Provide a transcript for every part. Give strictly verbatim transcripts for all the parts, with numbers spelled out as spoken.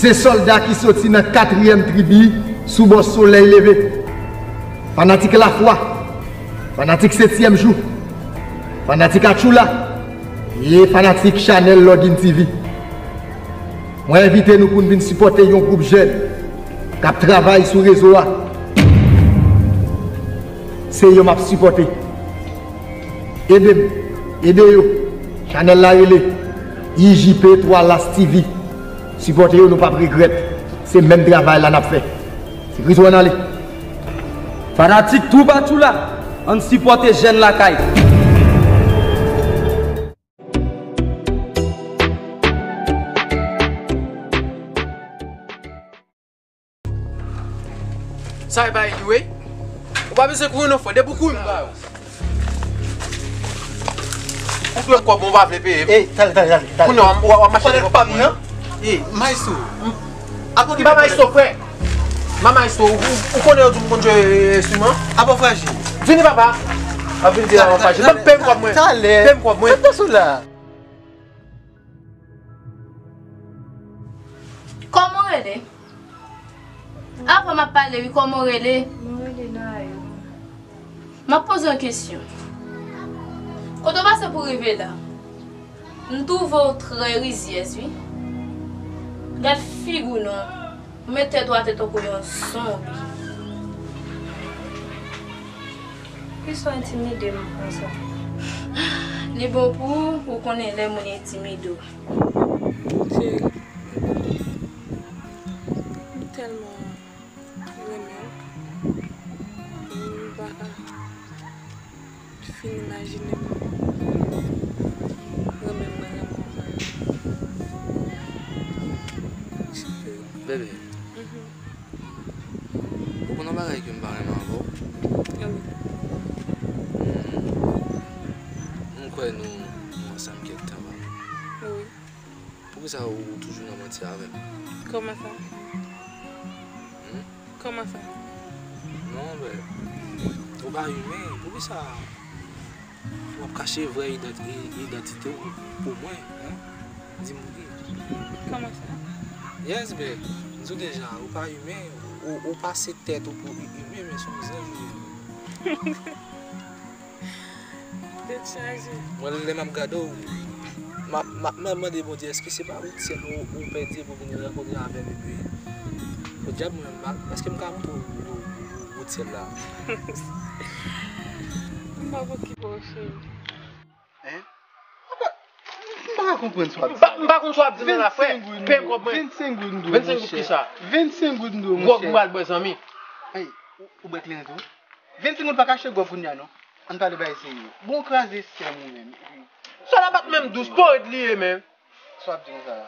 Se sòlda ki soti nan katriyèm tribi sou bò solèy leve. Fanatik Lafwa, fanatik Setyèm Jou, fanatik Atchoula, e fanatik chanèl Login T V. Mwen envite nou pou n vin sipòte yon gwoup jèn k ap travay sou rezo a. Se yo m ap sipòte. Ede m, ede yo. Chanèl la rele I J P twa Las T V. Sipòte yo, nou p ap regrèt. Se menm travay la n ap fè. Se Kris wè n ale. Fanatik Twoup Atchoula, ann sipòte jèn lakay. Sa e pa anyway. Ou pa bezwen kouri non, frè. Depi w kouri, m ba ou. Ou dwe m kòb, ou pa vle peye m. Ey, tale, tale, tale, tale. Kounye a, w ap mache avèk kòb mwen. Ey, maestro. M pa maestro, frè. M pa maestro. Ou, ou konnen yo di m konn jwe enstriman? Apa frajil. Vini, papa. Ap vin di apa frajil. Ban m peye m kòb mwen. Talè. Peye m kòb mwen. Sa t pase w la? Kòman w rele? Apa m ap pale wi, kòman w rele? Mwen rele Nayou. M ap poze w yon kesyon. Kote w pase pou w rive la? M twouve w trè rizyèz wi. Gad figi w non. Ou met tèt ou atè tankou yon zonbi. Poukisa w entimide m konsa? Li bon pou ou, ou konnen lè moun entimide w. Cheri, m tèlman renmen w. M pa ka fin imajine m renmen mwen, renmen mwen. Bebe, mhm, ou konn yon bagay ke m pa renmen avè w? Wi. Hmm. M kwè nou, nou ansanm kèk tan, pa vre? Wi. Poukisa ou toujou nan manti avè m? Kòman sa? Hmm? Kòman sa? Non, men, ou pa imen. Poukisa w ap kache vrè idant-, i-, idantite w pou mwen, en? Di m pou ki? Kòman sa? Yes, bè. M di w deja, ou pa imen. Ou, ou pase tèt ou pou i-, imen, men se yon zanj ou ye. Tèt chaje. Mwen, lè m ap gade w, m ap, m ap, m ap mande Bondye, èske se pa wout syèl ou, ou pèdi pou vin rankontre avè m epi, podyab mwen menm, èske m ka montre w wout syèl la? M p ap okipe w, cheri. Hein? M pa, m pa ka konprann sa w ap di. M pa, m pa konn sa w ap di non la, frè. Peye m kòb mwen. Vennsenk goud m dwe w, monchè. Vennsenk goud kisa? Vennsenk goud m dwe w, monchè. Gwòg m pral bwè, zanmi. Ey, ou, ou bwè kleren tou? Vennsenk goud pa ka achte gwòg kounye a non. Ann pale bay serye. Bon, kraze sèm ou menm. Sa la pa t menm dous, pored li ye, men. Sa w ap di konsa la?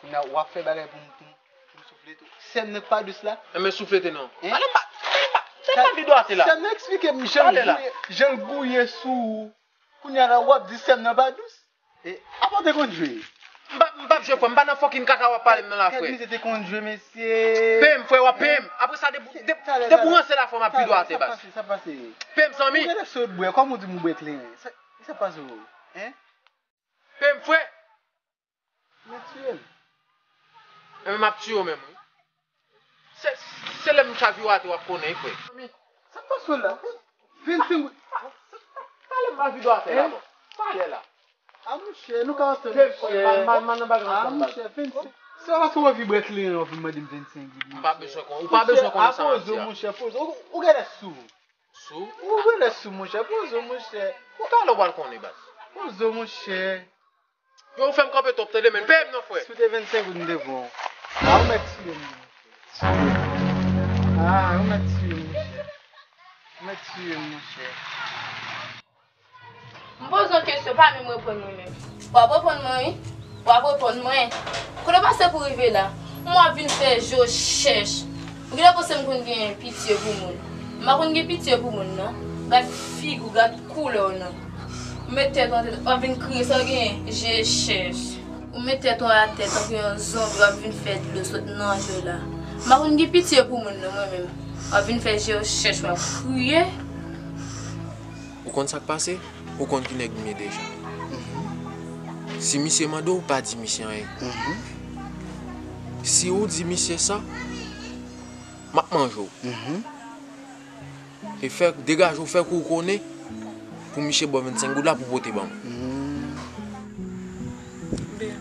Kounye a w ap fè bagay pou m, pou m, pou m souflete w. Sèm nan k pa dous la? Enben souflete non. Hein? Pale m pa, tèl pa, tèl pa vidwate la. Sèm nan eksplike m jan l gouye, jan l gouye sou ou. Kounye a la w ap di sèm nan pa dous. E, apa w te konn jwe? M pa, m p ap jwe, frè. M pa nan fucking kaka w ap pale m nan la, frè. Kèt mizè te konn jwe, mesye. Peye m, frè, w ap peye m. Apre sa, depi, depi, depi w ranse la, frè, m ap vidwate, baz. Sa pase, sa pase. Peye m, zanmi. Ou genlè sot bwè, kòman w di m ou bwè kleren? Sa, sa pase w, hein? Peye m, frè. Mèt tiye m. Enben, m ap tiye w menm, wi. Se, se lè m chavire w atè w ap konnen, wi, frè. Sa k pase w la? Vennsenk goud. Talè m pa vide w atè la, bon. Talè la. A, monchè, nou ka ansanm, monchè. A, monchè, vennsenk. Se pa paske w anvi bwè kleren w vin mande m vennsenk goud, monchè. Ou pa bezwen kon-, ou pa bezwen konnen sa m ap di a. Monchè, poze w, monchè, poze w. Ou, ou genlè sou. Sou? Ou genlè sou, monchè, poze w, monchè. Talè w pral konnen, baz. Poze w, monchè. Yo, ou fè m kanpe twòp, tande, men peye m non, frè. Si w te vennsenk goud, m te bon. A, ou mèt tiye m, monchè. A, ou mèt tiye m, monchè. Ou mèt tiye m, monchè. M poze w kesyon, pa menm reponn mwen menm. W ap reponn mwen, wi. W ap reponn mwen. Kote w pase pou w rive la? M wè w ap vin fè je w chèch. Ou genlè panse m konn gen pitye pou moun. M pa konn gen pitye pou moun, non. Gad figi w, gad koulè w, non. Ou met tèt ou atè, w ap vin kriye, sa w genyen, je chèch. Ou met tèt ou atè tankou yon zonbi, w ap vin fè dlo sot nan je w la. M pa konn gen pitye pou moun, non, mwen menm. W ap vin fè je w chèch, w ap kriye. Ou konn sa k pase? Ou konn ki nèg m ye deja. Mhm. Si misye mande w, pa di misye anyen. Mhm. Si ou di misye sa, m ap manje w. E fè, degaje w, fè kou w konnen, pou misye ba w vennsenk goud la pou pote ban m. Ben,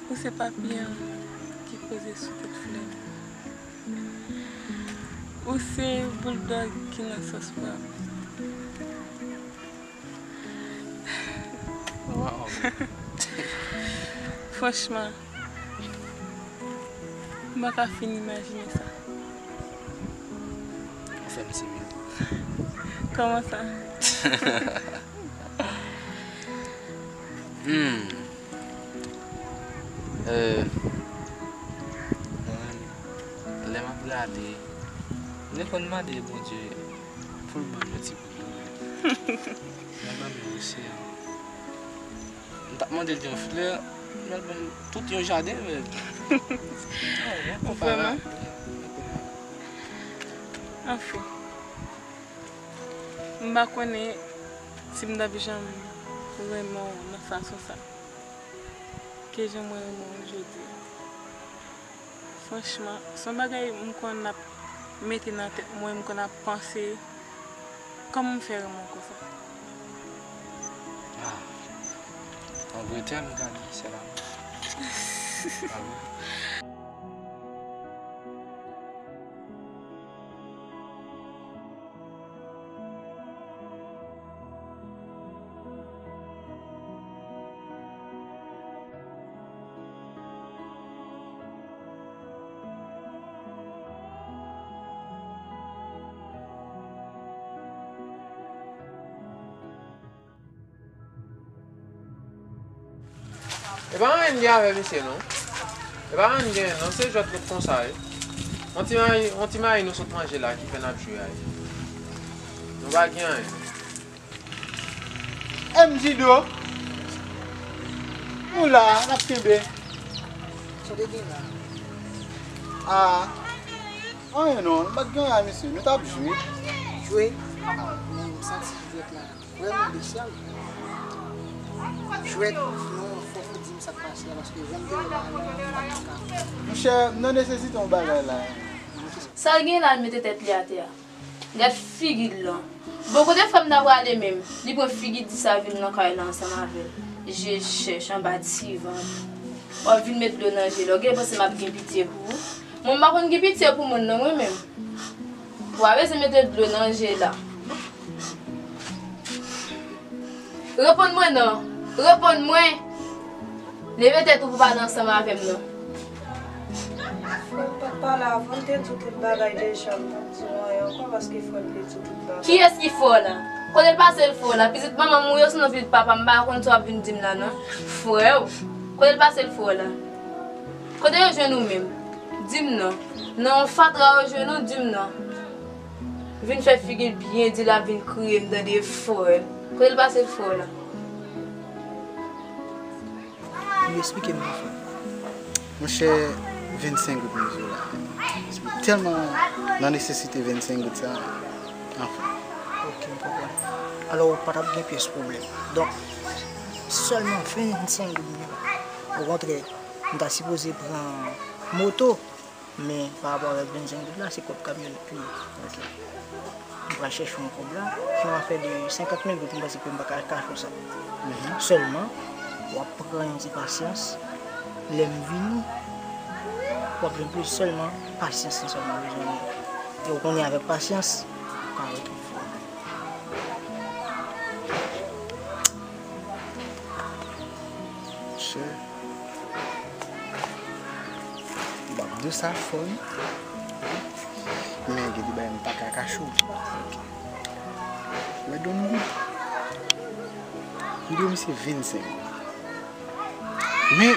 ou se papi an ki poze sou tèt flè. Ou se bouldòg ki nan sòs pwa. Wow. Franchman, m pa ka fin imajine sa. Ou fè m timid. Kòman sa? Hmm. Euh, mwen, lè m ap gade, m te konn mande Bondye pou l ban m yon ti kout. Mwen ban m yon oseyan. M t ap mande l yon flè, men l ban m tout yon jaden, men. Vrèman? Anfen. M pa konnen si m t ap janm renmen w nan fason sa. Ke jan mwen renmen w jodi a. Franchman, se yon bagay m konn ap mete nan tèt mwen, m konn ap panse, kòman m fè renmen w konsa? Ah, en vrai terme, Gaby, c'est l'amour. Ah oui. E pa anyen m gen avè misye non. E pa anyen m gen non, se jwèt nou konsa wi. On ti mayi, on ti mayi nou sot manje la ki fè n ap jwe a wi. Nou pa gen anyen non. M J Do, nou la, n ap kenbe. Sa w te gen la? Ah, anyen non, nou pa t gen anyen misye, nou t ap jwe. Jwe? Ah, men m santi jwèt la. Vrèman, mesye, jwèt, non, fòk ou di m sa k pase a, paske jan m te wè la, m pa t ka. Monchè, m nan nesesite yon bagay la. Sa l gen la, l mete tèt li atè a. Gad figi l lan. Bon, kote frè m ta prale menm? Li pran figi di sa vin nan kay la ansanm avè l. Je chèch anba divan. W ap vin met dlo nan je l. Ou gen panse m ap gen pitye pou ou? Mwen, m pa konn gen pitye pou moun, non, mwen menm. Ou pa bezwen mete dlo nan je la. Reponn mwen non. Reponn mwen. Leve tèt ou pou pale ansanm avè m non. Frè m pa t pale avan, l te di w tout bagay deja, m p ap di w anyen ankò paske frè m te di w tout bagay. Kiyès ki frè w la? Kote l pase l frè w la? Pitit manman m ou ye, sinon pitit papa m, m pa konn sa w ap vin di m la non. Frè w? Kote l pase l frè w la? Kote yo jwenn ou menm? Di m non. Nan yon fatra yo jwenn ou, di m non. Vin fè figi l byen di l ap vin kriye m tande frè. Kote l pase l frè w la? Yo eksplike m non frè m. Monchè, vennsenk goud m bezwen la. M tèlman nan nesesite vennsenk goud sa. Anfen. Ok, m konprann. Alò, pa t ap gen pyès pwoblèm. Donk, sèlman vennsenk goud m gen la. Okontrè, m ta sipoze pran moto. Men, pa rapò avèk vennsenk goud la, se kòb kamyonèt li ye. Ok. M pral chèche yon kòb la. Se yon afè de senkant mil goud, m panse ke m pa ka kache w sa. Sèlman, w ap pran yon ti pasyans. Lè m vini, w ap jwenn plis sèlman pasyans, se sèlman bezwen. E w konnen avèk pasyans, ou ka retwouve w. Monchè, m ap di w sa fò wi. Men gen de bagay m pa ka kache w. Wè Don Goud, m dwe misye vennsenk goud. Men,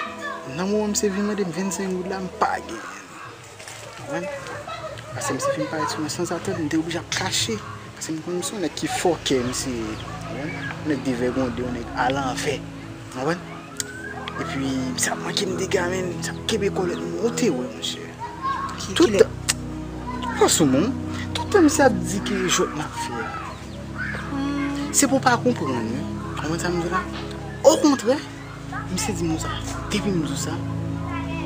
nan moman misye vin mande m vennsenk goud la, m pa genyen l. Konprann? Paske misye fin parèt sou mwen sanzatann, m te oblije ap kache. Paske m konn misye yon nèg ki fòkè, misye ye. Konprann? Yon nèg devègonde, yon nèg alanvè. Konprann? Epi, misye ap manke m dega, men, misye ap kenbe kòlèt mwen, ou te wè, monchè. Tout tan, pa sou moun, tout tan misye ap di ke jwèt m ap fè a. Se pou w pa konprann, wi. Konprann sa m di w la? Okontrè, misye di m konsa, depi m di w sa,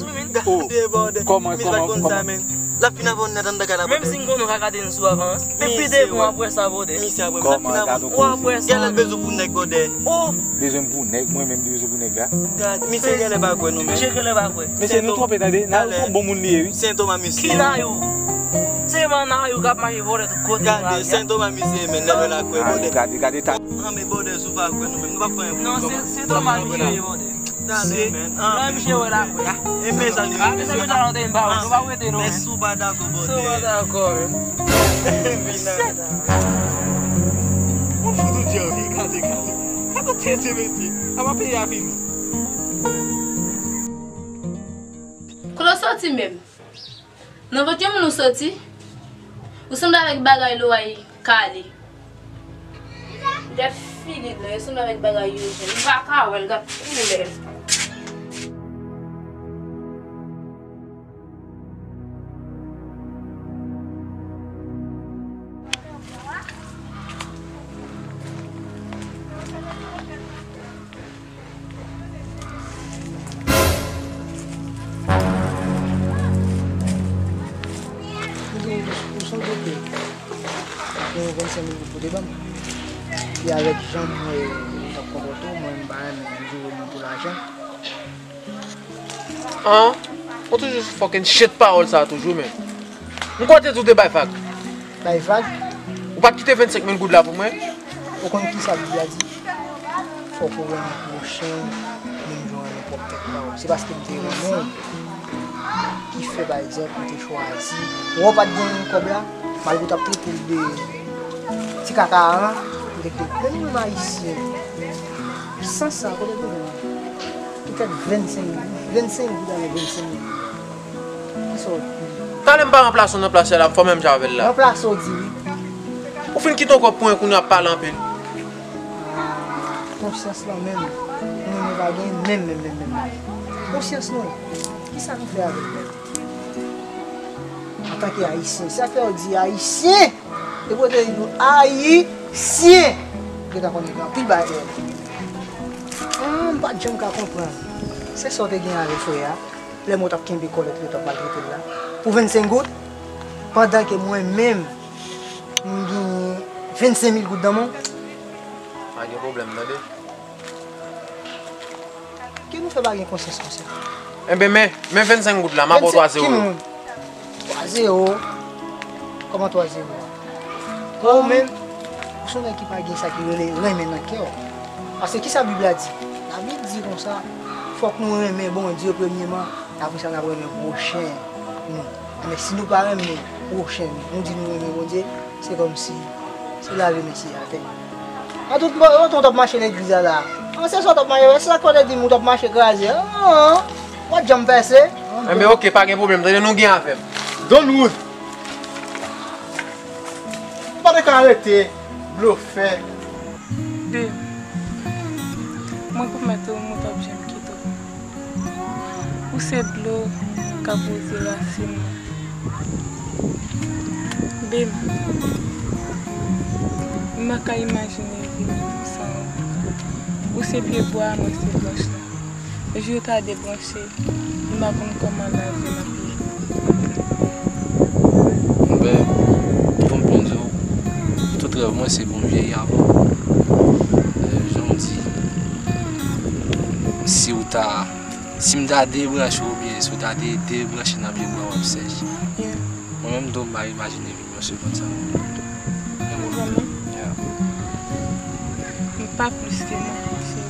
avans wi, men. Gade, bòdè. Kòman, kòman, kòman? L ap fin avè w nèt anndan kay la, bòdè. Menm si m konnen w ka gade n sou avans. Men pi devan w ap wè sa, bòdè. Misye ap wè m. L ap fin avè w. W ap wè sa. Gen lè l bezwen pou nèg, bòdè. Oh! Bezwen pou nèg, mwen menm bezwen pou nèg la. Gad, misye genlè pa kwè nou menm. Misye genlè pa kwè. Mesye, nou twonpe tande, Nayou se yon bon moun li ye, wi. Sen Toma, mesye. Ki Nayou? Se man Nayou k ap mache vòlè tout kote. Gade, Sen Toma, mesye, men lè l la kwè, bòdè. Gade, gade, gade ta. An, men bòdè, si w pa kwè nou menm, nou p ap fè anyen pou nou. Non, se, se Toma misye ye, bòdè. Gade, men, an, men. Lè misye wè la kwè. E men sa, men sa, nou pa wete, non. Men si w pa dakò, bòdè. Si w pa dakò, men. Mwen fout ou djòl, wi, gade, gade. Gade tete, mesye. Apa peyi a fini. Kote w soti menm? Nan vant yon moun ou soti? Ou sanble avèk bagay loray kale. Li ap fini blan, li sanble avèk bagay yo jèn. Li pa ka wè l, l ap koule. Ou di, ou sonje ke ou te gen vennsenk mil goud pou te ban m. E avèk jan mwen t ap konpòte w, mwen m pa renmen joure moun pou lajan. An, ou toujou sou fucking shit pawòl sa a toujou, men. M kwè w te di w te bay vag. Bay vag? Ou pa t kite vennsenk mil goud la pou mwen? Ou konn kisa Bib la di? Fòk ou renmen pwochen w menm jan w renmen pwòp tèt pa w. Se paske m te renmen w ki fè, pa egzanp, ou te chwazi. Wè w pa t gen kòb la, malgre w t ap trete l de ti kaka a, ou te kite l. Men nou menm Ayisyen, sans sa, kote l te gen? Petèt vennsenk, vennsenk goud avèk vennsenk mil. Kisa w di? Talè m pa ranplase w nan plas la, m fò menm jan avè l la. Ranplase w di wi. Ou fin kite yon kòb pou yon kounye ap pale anpil. Ah, konsyans lan menm. Nou menm nou pa gen menm, menm, menm, menm. Konsyans nou, kisa nou fè avè l menm? Antanke Ayisyen, sa fè yo di Ayisyen! Depi yo te di nou Ayisyen! Gentan konnen gen anpil bagay. Ah, m pa t janm ka konprann. Se sa w te gen avè frè a. Lè mwen t ap kenbe kòlèt li, yo t ap maltrete l la. Pou vennsenk goud, pandan ke mwen menm, m genyen vennsenk mil goud nan men w. Pa gen pwoblèm, tande. Ki nou fè pa gen konsyans konsa? Enben, men, men vennsenk goud la, m ap ba w twa zewo yo. Twa zewo? Kòman twa zewo? Ou menm, ou se yon nèg ki pa gen sa ki rele renmen nan kè w. Paske kisa Bib la di? Labib di konsa, fòk nou renmen Bondye premyeman, apre sa n ap renmen pwochen nou. Men si nou pa renmen pwochen nou, nou di nou renmen Bondye, se kòmsi se lave men se atè. An tout mo, lontan w t ap mache legliz la la. An, se sa w t ap mache, se sa k fè w te di m ou t ap mache kraze. An, w ap janm pèse. Enben, oke, pa gen pwoblèm. Tande, nou gen avè m. Donwood! Ou pa te ka rete, blofè. Babe, mwen pwomèt ou, m p ap janm kite w. Ou se dlo k ap wouze rasin mwen. Babe, m pa ka imajine vi m san ou. Ou se pyebwa a, mwen se branch lan. Jou ta debranche, m pa konn kòman lavi m ap ye. Enben, pou m byen di w, tout rèv mwen se pou m vyeyi avan. Eh, jan w di, si w ta, si m ta debranche w oubyen si w ta de-, debranche nan pye bwa w ap sèch. Yeah. Mwen menm tou m pa imajine vi m yon segonn san ou. Vrèman? Yeah. M pa plis ke mwen panse.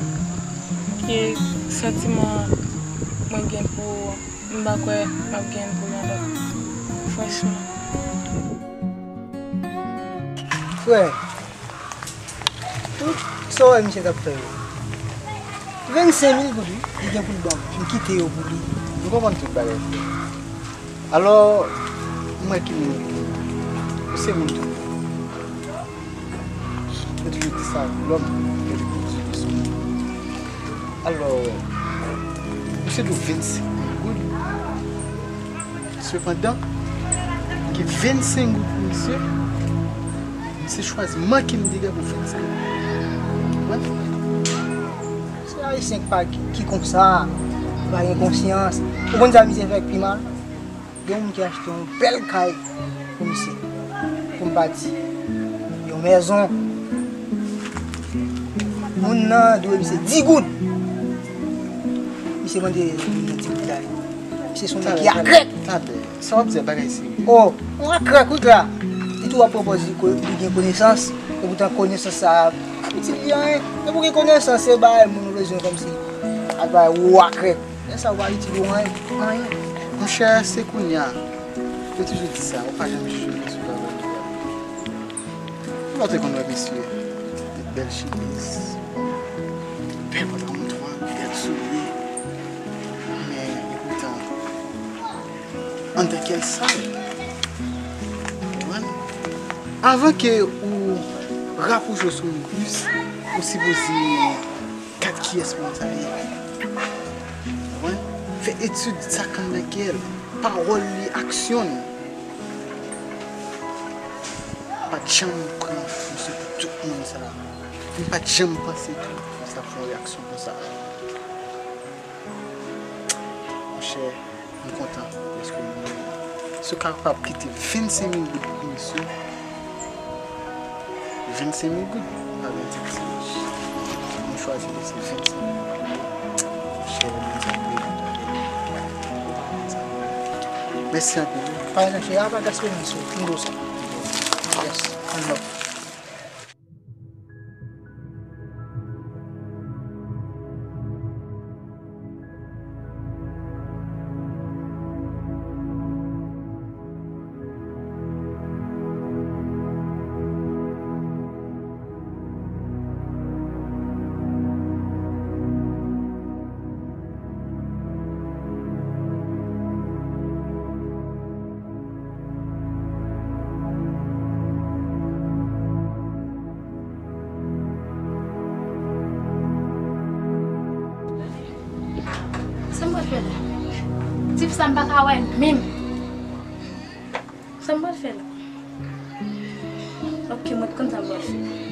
Ke santiman mwen gen pou ou an, m pa kwè m ap gen pou yon lòt. Franchman. Frè, tout sa w wè misye t ap fè yo, vennsenk mil goud, wi, li gen pou l ban m. M kite yo pou li. M konprann tout bagay, frè. Alò, m wè ki moun ou ye. Ou se moun tou. Yo toujou di sa, lòm gen de kout sou moun. Alò, misye dwe vennsenk mil goud. Sepandan, m gen vennsenk goud pou misye. Misye chwazi manke m dega pou vennsenk goud. Wè? Se Ayisyen ki pa, ki, ki konsa, ki pa gen konsyans. Ou konn sa misye fè k pi mal? Gen yon moun ki achte yon bèl kay pou misye. Pou m pa di yon mèzon. Moun nan dwe misye dis goud. Misye mande moun nan dis goud la. Misye se yon nèg ki akrèk. Talè, talè. Sa w ap di a bagay serye. Oh, yon akrèk wi gra. Li tou ap pwopòz li ko-, li gen konesans. Epoutan konesans sa a itil li anyen. Depi w gen konesans, se bagay moun ou bezwen kòmsi. Ap bay ou akrèk. Lè sa a ou pa itil ou anyen, anyen. Monchè, se kounye a. Yo toujou di sa, ou pa janm jije moun sou pawòl li a. Ou pa te konn wè mesye, bèl chemiz, bèl pantalon twal, bèl soulye. Men, epoutan, anndan kè l sal. Konprann? Avan ke ou rapwoche w sou yon bis, ou sipoze gad kiyès moun sa ye. Konprann? Fè etid sa k anndan kè l, pawòl li, aksyon l. M pa t janm pran misye pou tout moun sa. M pa t janm panse tou misye ap fè yon reyaksyon konsa. Monchè, m kontan dèske m wè. Si w kapab kite vennsenk mil goud pou misye, vennsenk mil goud, pa gen ti ti. M chwazi lese vennsenk mil goud. Monchè, Bondye ap beni w. Mèsi anpil. Pa gen anyen, cheri, a pa gaspiye, mesye. M di w sa. Yes, one love. Sa m pral fè la? Ti fi sa m pa ka wè l menm. Sa m pral fè la? Ok, mwen t konn sa m pral fè.